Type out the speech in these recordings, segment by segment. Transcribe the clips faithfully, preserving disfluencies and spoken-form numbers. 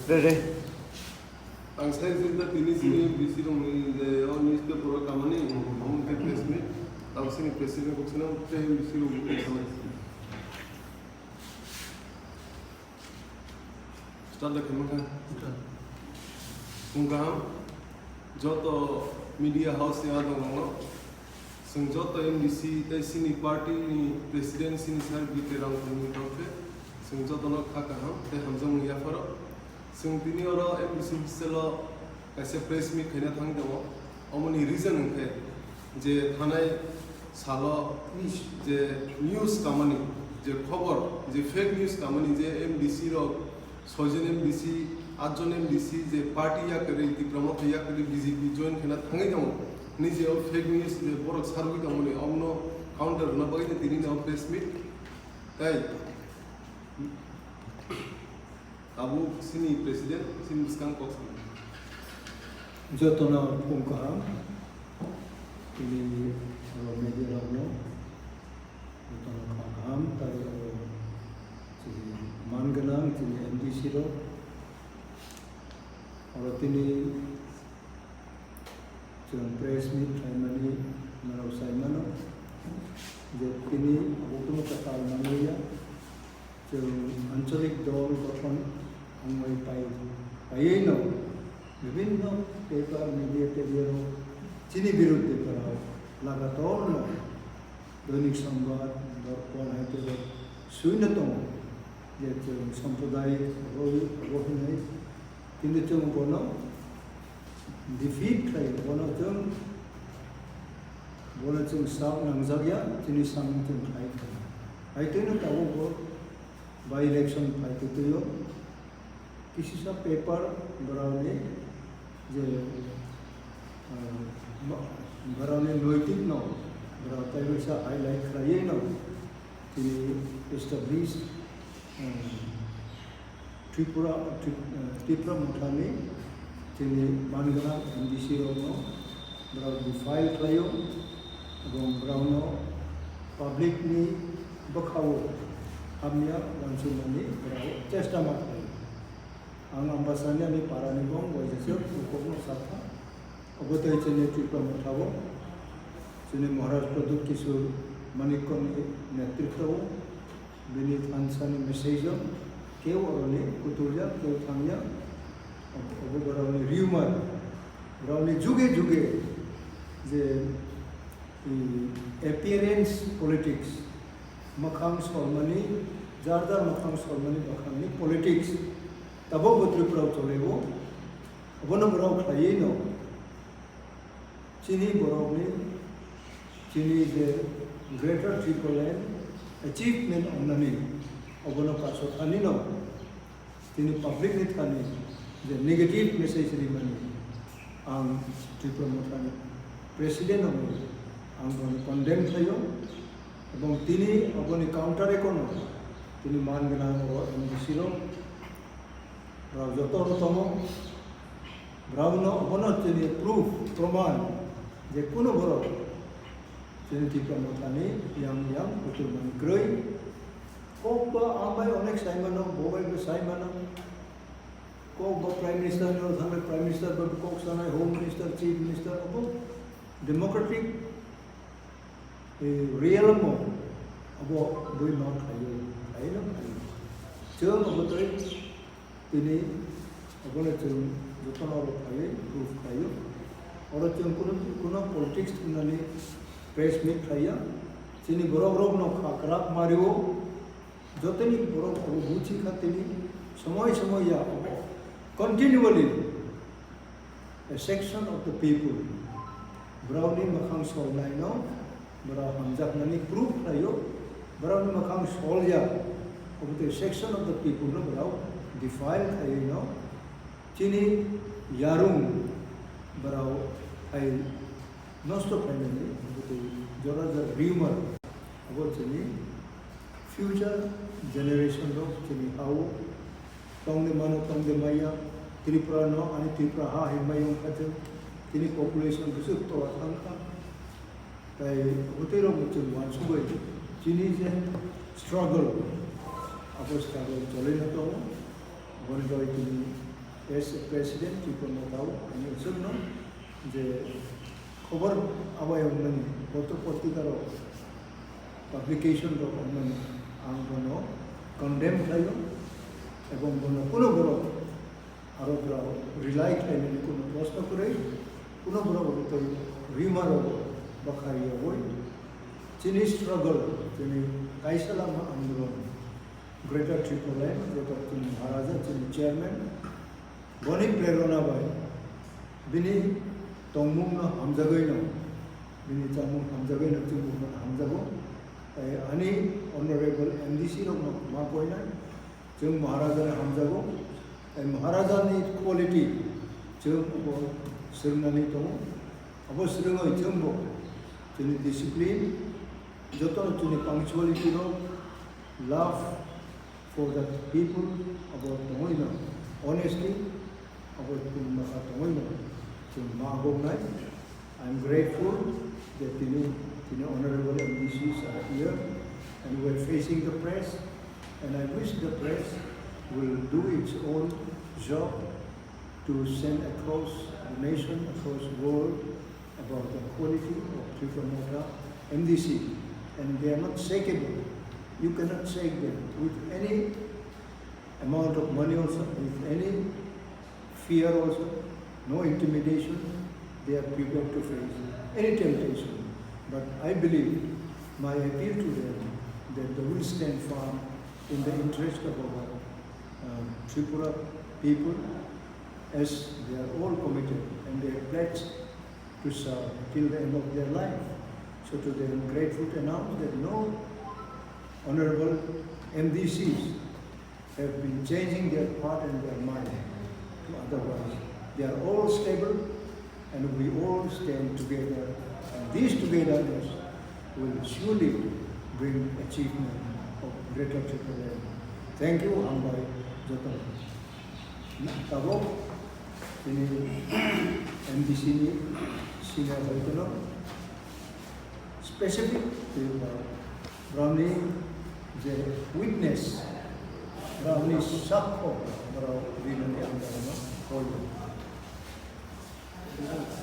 Ready? Ang sai sinta tini sini B C rokni je o newspaper o kamani, omo khe press meet, tamo sini president kok sino tei B C rok kamani. Start da khaima kha. Start. Phung kaham, joto media house ni adong rok no, chwng joto M D C tei sini party ni president sini sir B K Rangkhumni tongkhe, chwng joto no kha kaham tei hamjakmung yapharo. Chwng tini oro M D C hostel o kaisa press meet khaina thang tongo. Omoni reason hwnkhe je thanai salo je news kamani, je khobor, je fake news kamani, je M D C rok soijon M D C, atjon M D C je party yakarwi, Tipra Motha yakarwi B J P join khaina thangwi tongo. Nije o fake news je borok sarwi tongmani, omno counter rwna bagwi tini no press meet. Tei Tabuk sini president, sini bwskang kok sani. Jotono phung kaham, tini oro media rokno, jotono kha kaham, tai oro chini man gwnang, chini M D C rok, oro tini chwng press meet khlaimani norok sai mano, je tini abo kunu kwtal manliya. Chwng anchalik dol gothon wngwi pai, paiwi no bibhinno paper, media, media rok chini birudde borok lagator no Doinik Sambad, Dorpon hai tei rok swino tongo je chwng sampradayik abo, abo hinwi, kintu chwng bono defeat khlai, bono chwng, bono chwng sak nangjak ya, chini samung chwng khlai kha. Hai tei no tabuk bo by election phai twi twi o, kisisa paper borokni je, ah, bo-, borokni noitik no borok tei bisa highlight khlaiwi no tini established, ah, Tripura, Tri-, eh, Tipra Mothani chini man gwnang M D C rokno borok defile khlaio, ebong borokno public ni bwkhao hamya uansukmani borok chesta ma khlaio. Ang Ambasani ani para ni bong waisa se kokno sakha. Obo tei chini Tipra Motha o chini Maharaj Pradyut Kishore Manikya ni netritwa o bini thansani message o keu oroni kuturya, keu thangya. Obo borokni rumor, borokni juge juge je, mm, appearance politics, mwkhang solmani, jar jar mwkhang solmani bwkhangni politics tabukbo Tripura o choligo. Obono borok khlaiwi no chini borokni, chini je Greater Tipraland achievement wngnani, obono kaso thani no chini public ni thani je negative message rimani, ang Tipra Mothani president wngwi ang bono condemn khlaio, ebong tini oboni counter ekono tini man gwnang o M D C rok, borok joto oro tongo. Borokno obono chini proof, proman je kuno borok chini Tipra Mothani yang yang kuchuk mani kwrwi. Kok ba ang bai onek sai mano, bo bai bo sai mano. Kok ba Prime Minister no thangwi Prime Minister ba kok sanai, Home Minister, Chief Minister, obo democratic, eh, realm o obo bui ma khlaio, khlaino khlaio. Chwng obo tei tini obono chwng jotono oro phaiwi proof khlaio. Oro chwng kuno, kuno politics thumnani press meet khlaiya. Chini borok rokno kha kwrak mario. Jotoni borok abo buchi kha tini somoi somoi ya abo continually a section of the people borokni mwkhang solnaino borok hamjakmani proof khlaio, borokni mwkhang solya abo tei section of the people no borok defile khlaino chini yarung borok hai nosto khlainani abo tei jora jora rumor abo chini future generation rok chini ha-o tongde mano, tongde maya, Tripura no, ani Tripura ha hinmai wngkha chwng, tini population bwswk tola thangkha. Tai hwtwi rok chwng uansugwi chini je struggle, abo struggle choli no tongo. Boni bagwi tini as a president Tripura Motha o ani chwngno je khobor abai wngnani, boto potrika rok publication rok wngnani ang bono condemn khlaio, ebong bono kuno borok aro borok rely khlainani kuno proshno kwrwi, kuno borok rwtwi rima rok bwkha riyogwi chini struggle, chini kaisa lama andolon Greater Tipraland, jeta chini Maharaja, chini chairman, boni prerona bai bini tongmungno hamjagwino, bini chamung hamjagwino chwng bono hamjago. Tai ani honorable M D C rokno ma koinai, chwng Maharaja no hamjago. Tai Maharaja ni quality chwng bo swrwngnani tongo. Abo swrwngwi chwng bo chini discipline, joto chini punctuality rok, love for the people, abo tongwi no, honesty, abo chwng makha tongwi no chwng ma agongnai. I'm grateful that tini, tini honorable M D Cs are here and we're facing the press. And I wish the press will do its own job to send across the nation, across the world about the quality of Tripura Motha M D C. And they are not shakeable. You cannot shake them with any amount of money also, with any fear also, no intimidation, they are prepared to face any temptation. But I believe my appeal to them that they will stand firm in the interest of our uh, Tripura people, as they are all committed and they have pledged to serve till the end of their life. So today I'm grateful to announce that no honorable M D Cs have been changing their part and their mind to otherwise. They are all stable and we all stand together. And this togetherness will surely bring achievement of greater Tipraland. Thank you, hambai joto. Tabuk tini M D C ni senior hoiteno specific twi borokni je witness, borokni sakho borok rinani ang borokno hoyo.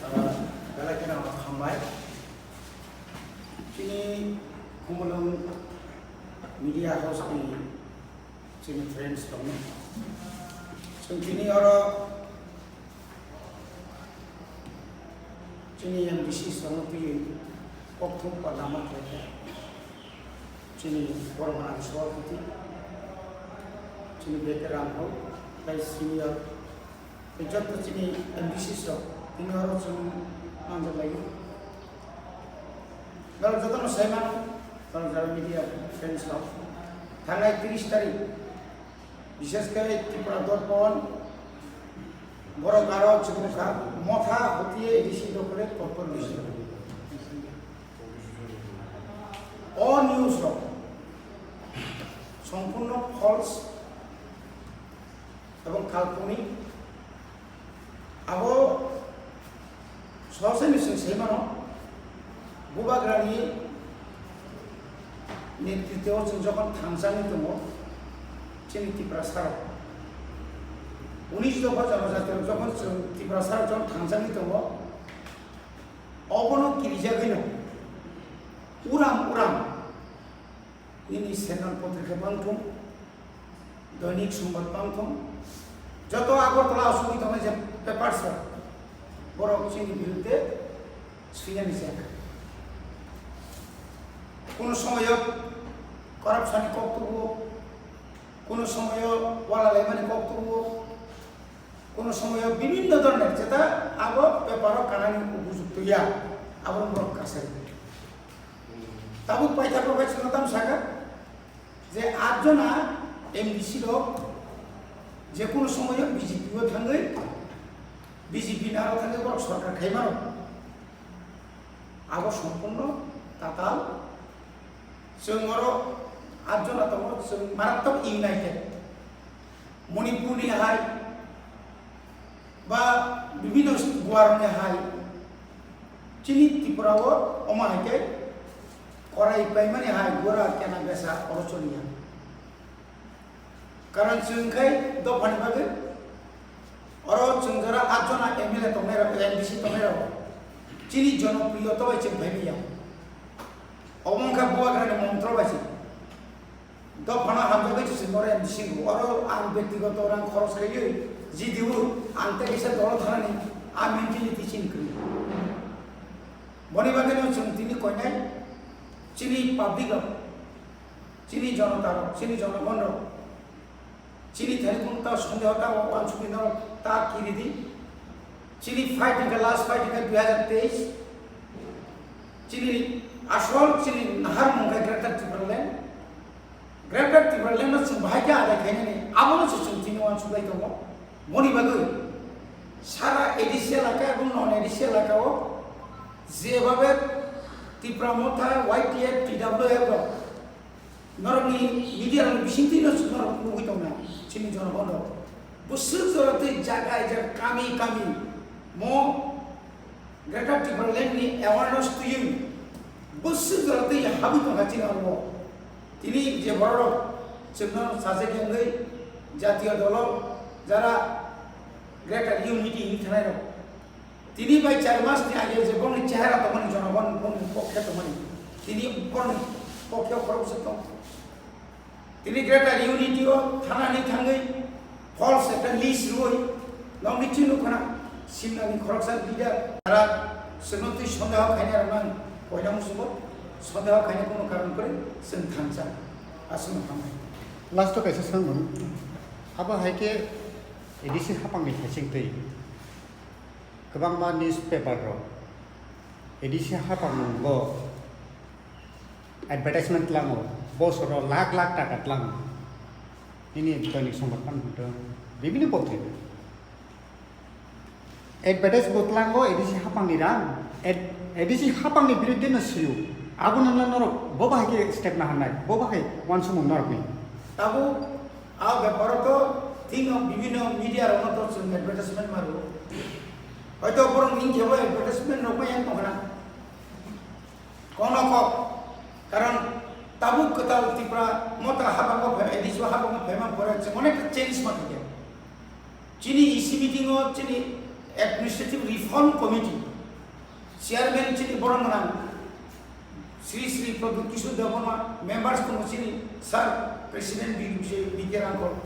Ah, belai kheno hambai. Chini Khumulwng Media House ni chini friends tongo. Chwng tini oro chini M D C songno twi kokthum parnama khlaikha. Chini borok gwnang Sabhapati, chini veteran rok, tei senior, tei joto chini M D C rok tini oro chwng manjak laio. Norok jotono sai mano, norok jara media friends rok. Thangnai tris tarik, bishesh khe Tripura Dorpon, borok aro chukmukha, Motha hotiye A D C dokole Dorpon bising. O news rok sompurno false ebong kalponik. Abo sohosai ni chwng sai mano, Bubagrani netritwo chwng jokhon thangjagwi tongo, chini Tiprasa rok, unis dopha jonojati rok jokhon chwng Tiprasa rok jokhon thangjagwi tongo, obono kirijagwino uram uram nini Sennan Potrika bangthung, Doinik Songbat bangthung, joto Agartala o sogwi tongnai je papers rok, borok chini birudde swinani chengkha. Kuno somoyo corruption ni kok tubuo, kuno somoyo wala laimani kok tubuo, kuno somoyo bibhinno dhoroner jeta abo paper o kanani upojukto ya, abo borok kasai. Tabuk paithak rok bai chwngno tamo saka je aat jona M D C rok je kuno somoyo B J P o thangwi, B J P ni aro thangwi borok sorkar khaimano. Abo sompurno tatal. Chwng oro aat jona tongo, chwng marattok united. Manipur ni hai ba bibhinno Goa rok ni hai Chini Tripura o omo hai khe korai paimani hai gura kena besa oro choliya. Karon chwng khai dophani bagwi oro chwng jora atjona M L A tongnai rok, M D C tongnai rok chini jonopriyoto bai chwng phai manya. Omo wngkha Bubagrani montro bai se. Dophano hamjagwi se chwng oro M D C wngo. Oro ang bektigoto rang khoros khaiwi G D U ang tei kisa dolo thanani a mentality chini kwrwi. Boni bagwino chwng tini koinai chini public rok, chini jonota rok, chini jonogon rok, chini thani kunu ta sondeho ta wansugwi norok ta kiri di. Chini fight hwnkhe, last fight hwnkhe dui hazar teis. Chini asol chini naharmung khe Greater Tipraland. Greater Tipraland no chwng bahai khe adai khainani, abono se chwng tini wansuk lai tongo. Boni bagwi sara A D C elaka ebong non A D C elaka o jebabe Tipra Motha, Y T F, T W F rok norokni media rokni bisingtwi no norok nugwi tongnai chini jonogon rok. Bwswk jora twi jaga jaga kami kami mo Greater Tipraland ni awareness twiwi bwswk jora twi habwi tongkha chini oro. Tini je bororok chwngno sajak wngwi jatiyo dolo jara Greater Unity hinwi thanai rok. Tini bai char mas ni age je bongni chehara tongmani jonogon bongni pokhe tongmani. Tini bongni pokhe khoroksa tong. Tini Greater Unity o thanani thangwi false ekta list rwui nokni chini khana simnani khoroksa leader. Tara chwngno twi sondeho khainai rok nang koina musugo sondeho khaina kono karon kwrwi chwng thansa aswkno hambai. Last o kaisa swngmung. Abo hai khe A D C hapangni thaiching twi kwbangma newspaper rok A D C hapangmung bo advertisement tlango, bosoro lakh lakh taka tlango. Nini dainik sombad phan hwnkhe bibini potrika. Advertise bo tlango A D C hapangni rang, ad-, A D C hapangni biruddhe no sio. Abono no norok bo bahai khe step na hanai, bo bahai wansukmung norokni. Tabuk a beparo to thik no bibino media rokno to chwng advertisement maro. Hoito borok ni kebo advertisement rok ma yang tongkhna. Kono kok, karon tabuk kwtal Tripura Motha habango phai, A D C o habango phaima pore chwng onekta change ma thangya. Chini E C meeting o chini Administrative Reform Committee chairman chini borok gwnang Sri Sri Pradyot Kishore Debbarma, members tongo chini sir president B K Rangkhol.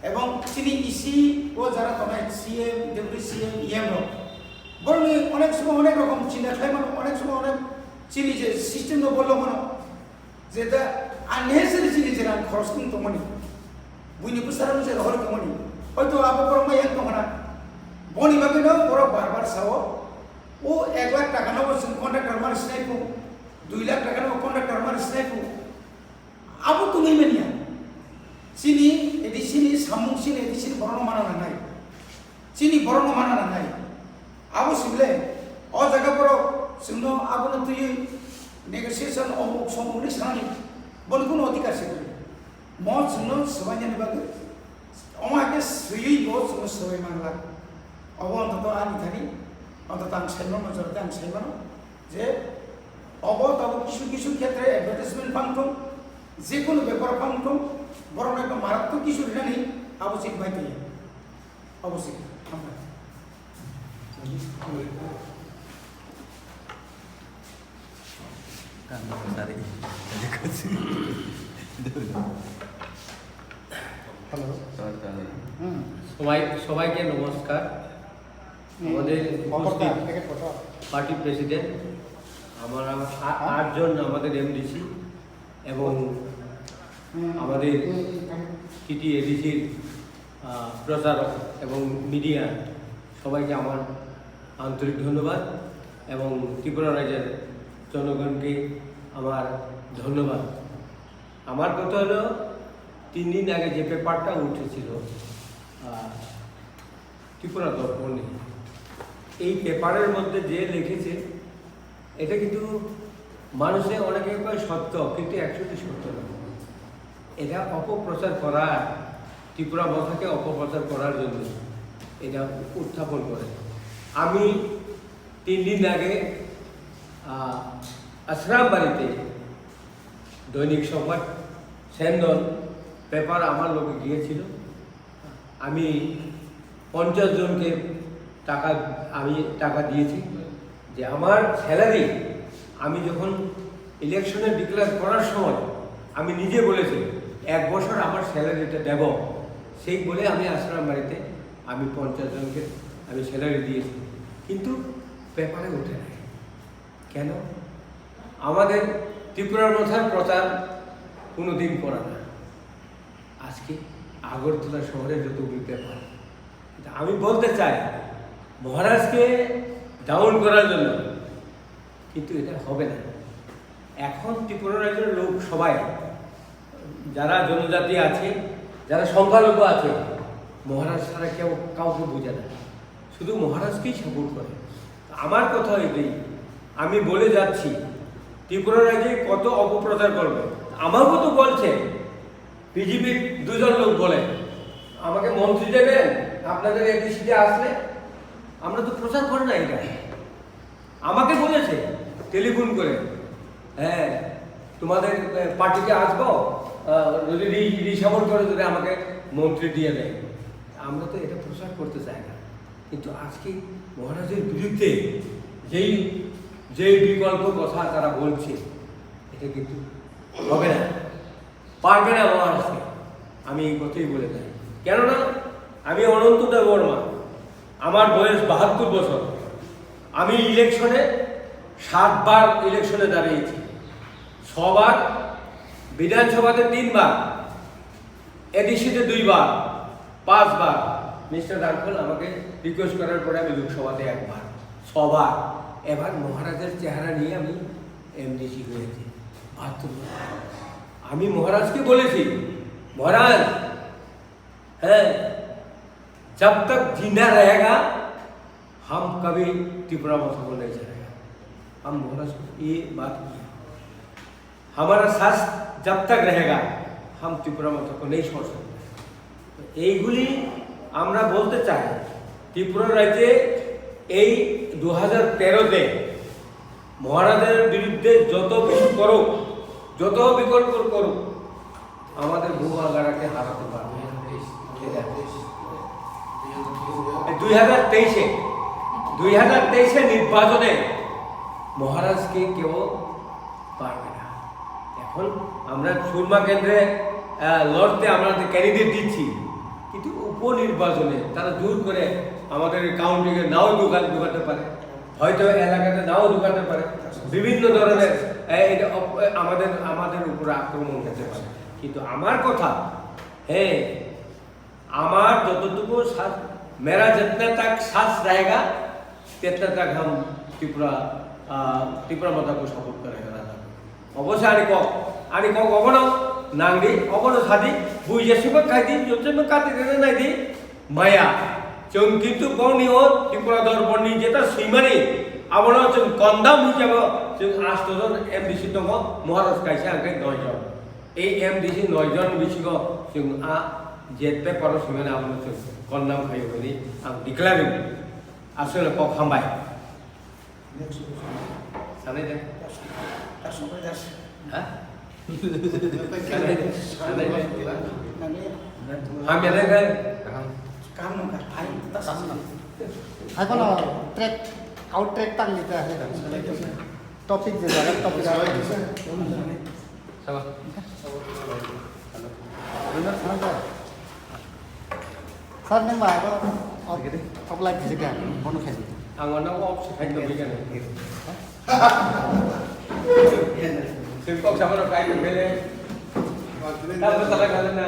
Ebong chini E C o jara tongnai C M, Deputy C M, E M rok. Borokni onek somo onek rokom chinta khlai mano, onek somo onek chini je system no bolong mano. Je da unnecessary chini je rang khoros wng tongmani. Buini bwsarok je rohor tongmani. Hoito abo borok ma yang tongna. Boni bagwi no borok bar bar sao. O ek lakh taka no bo chwng contractor mani sinai phu. Dui lakh taka no bo contractor mani sinai phu. Abo tongwi manya. Chini A D C ni samung chini A D C ni borokno mana nangnai. Chini borokno mana nangnai. Abo sibole o jaga borok chwngno abono twiwi negotiation omuk somuk ni sanani boni kuno odhikar se kwrwi. Mo chwngno swbainani bagwi omo hai khe swiwi bo chwngno swbai manglak. Obo ontoto ani thani, ontoto ang saimano, jorate ang saimano. Je obo tabuk kisu kisu khetre advertisement phang thung, je kono bepar phang thung, borok no ekta maratwk kisu rinani abo chini bai twi. Abo chini, hambai. Sorry. Hello. Sorry, sorry. হুম। সবাই, সবাইকে নমস্কার। হুম। আমাদের খবরদার, উপস্থিত প্যাকেট খবরদার। Party president, আমরা আ-, হ্যাঁ? আটজন আমাদের এমডিসি এবং হুম। আমাদের হুম, হুম, হুম। টিটি এডিসির, আহ, প্রচারক এবং মিডিয়া সবাইকে আমার আন্তরিক ধন্যবাদ এবং ত্রিপুরা রাজ্যের জনগণকে আমার ধন্যবাদ। আমার কথা হলো, তিন দিন আগে যে পেপারটা উঠেছিল, আহ, ত্রিপুরা দর্পণে, এই পেপারের মধ্যে যে লিখেছে, এটা কিন্তু মানুষে অনেকে কয় সত্য, কিন্তু actually সত্য নয়। এটা অপপ্রচার করার, ত্রিপুরা মথাকে অপপ্রচার করার জন্য এটা উত্থাপন করে। আমি তিন দিন আগে আহ, আশ্রাম বাড়িতে দৈনিক সংবাদ সেন্দন পেপার আমার লোকে গিয়েছিল। আমি পঞ্চাশ জনকে টাকা, আমি টাকা দিয়েছি যে আমার স্যালারি আমি যখন ইলেকশনে ডিক্লেয়ার করার সময় আমি নিজে বলেছি এক বছর আমার স্যালারিটা দেব, সেই বলে আমি আশ্রাম বাড়িতে আমি পঞ্চাশ জনকে আমি স্যালারি দিয়েছি, কিন্তু পেপারে ওঠে নাই। কেন? আমাদের ত্রিপুরা মথার প্রচার কোনোদিন করা না। আজকে আগরতলা শহরে যতগুলি পেপার, কিন্তু আমি বলতে চাই মহারাজকে ডাউন করার জন্য, কিন্তু এটা হবে না। এখন ত্রিপুরা রাজ্যের লোক সবাই, যারা জনজাতি আছে, যারা সংখ্যালঘু আছে, মহারাজ ছাড়া কেউ কাউকে বুঝে না, শুধু মহারাজকেই সাপোর্ট করে। আমার কথা এটাই, আমি বলে যাচ্ছি, ত্রিপুরা রাজ্যে কত অপপ্রচার করবে। আমাকেও তো বলছে, বিজেপির দুজন লোক বলে, "আমাকে মন্ত্রী দেবেন আপনাদের এডিসিতে আসলে?" আমরা তো প্রচার করি না এটা। আমাকে বলেছে টেলিফোন করে, "হ্যাঁ, তোমাদের, এ, পার্টিতে আসবো, আহ, যদি রি-, রিসাপোর্ট করে যদি আমাকে মন্ত্রী দিয়ে দেয়।" আমরা তো এটা প্রচার করতে চাই না, কিন্তু আজকে মহারাজের বিরুদ্ধে যেই, যেই বিকল্প কথা তারা বলছে, এটা কিন্তু হবে না। পারবে না মহারাজকে, আমি এই কথাই বলে যাই। কেননা আমি অনন্ত দেববর্মা, আমার বয়স বাহাত্তর বছর। আমি ইলেকশনে সাতবার ইলেকশনে দাঁড়িয়েছি, ছবার বিধানসভাতে, তিনবার এডিসিতে, দুইবার, পাঁচবার। মিস্টার রাখল আমাকে রিকোয়েস্ট করার পরে আমি লোকসভাতে একবার, ছবার। এবার মহারাজের চেহারা নিয়ে আমি এমডিসি হয়েছি বাহাত্তর বছর। আমি মহারাজকে বলেছি, "মহারাজ, হ্যাঁ, জব তক জিন্দা রহেগা, হাম কভি ত্রিপুরা মথা কো নেই ছাড়েগা।" हम महाराज को ये बात की। हमारा सांस जब तक रहेगा, हम त्रिपुरा माता को नहीं छोड़ सकते। তো এইগুলি আমরা বলতে চাই, ত্রিপুরা রাজ্যে এই দু হাজার তেরোতে মহারাজের বিরুদ্ধে যত কিছু করুক, যত বিকল্প করুক, আমাদের বুয়া গাড়াকে হারাতে পারবে না। দুই হাজার তেইশে, দুই হাজার তেইশে নির্বাচনে মহারাজকে কেউ পারবে না। এখন আমরা সুরমা কেন্দ্রে, আহ, লড়তে আমরা ক্যান্ডিডেট দিচ্ছি, কিন্তু উপনির্বাচনে তারা জোর করে আমাদের কাউন্টিংয়ে নাও ঢুকা-, ঢুকাতে পারে, হয়তো এলাকাতে নাও ঢুকাতে পারে, বিভিন্ন ধরনের, আহ, এটা অপ-, আমাদের, আমাদের উপরে আক্রমণ করতে পারে। কিন্তু আমার কথা, হ্যাঁ, আমার যতটুকু সাথ, मेरा जितना तक सांस रहेगा, तितना तक हम त्रिपुरा, आ, त्रिपुरा माता को सपोर्ट करेगा दादा। অবশ্যই আনি কক, আনি কক অবনো নাংদি, অবনো সাদি, বুঝে সুখে খাইদি, যতজন কাটি রেনে নাইদি, মায়া। চুন কিন্তু বংনি ও ত্রিপুরা দর্পণনি যেটা সুইমানি, আবনো চুন কন্দাম হিসাবে চুন আষ্টজন এমডিসি দঙ্গ, মহারাজ কাইসা আংকে নয়জন। এই এমডিসি নয়জন বিসিগো চুন আ যে পেপারও সুইমানি আবনো চুন কন্দাম খাইও হইনি, আং ডিক্লেয়ারিং। আসলে কক হামবাই। Next question. Sanai de. That's, that's somebody that's Ha? Sanai de. Sanai de. Nani? Ham ya de. Kaham. Kaham nung ka. Ai, tas. Hai kono track, out track tang ni ta hai. Topic je jaga, topic jaga. Sabo. Sir, nang ba abo off, off live khaijak ya, bono khaijak. Ang ano off se khai tongwi gana. Sir, kok sama no kai tongwi le. Tamo tala kala na.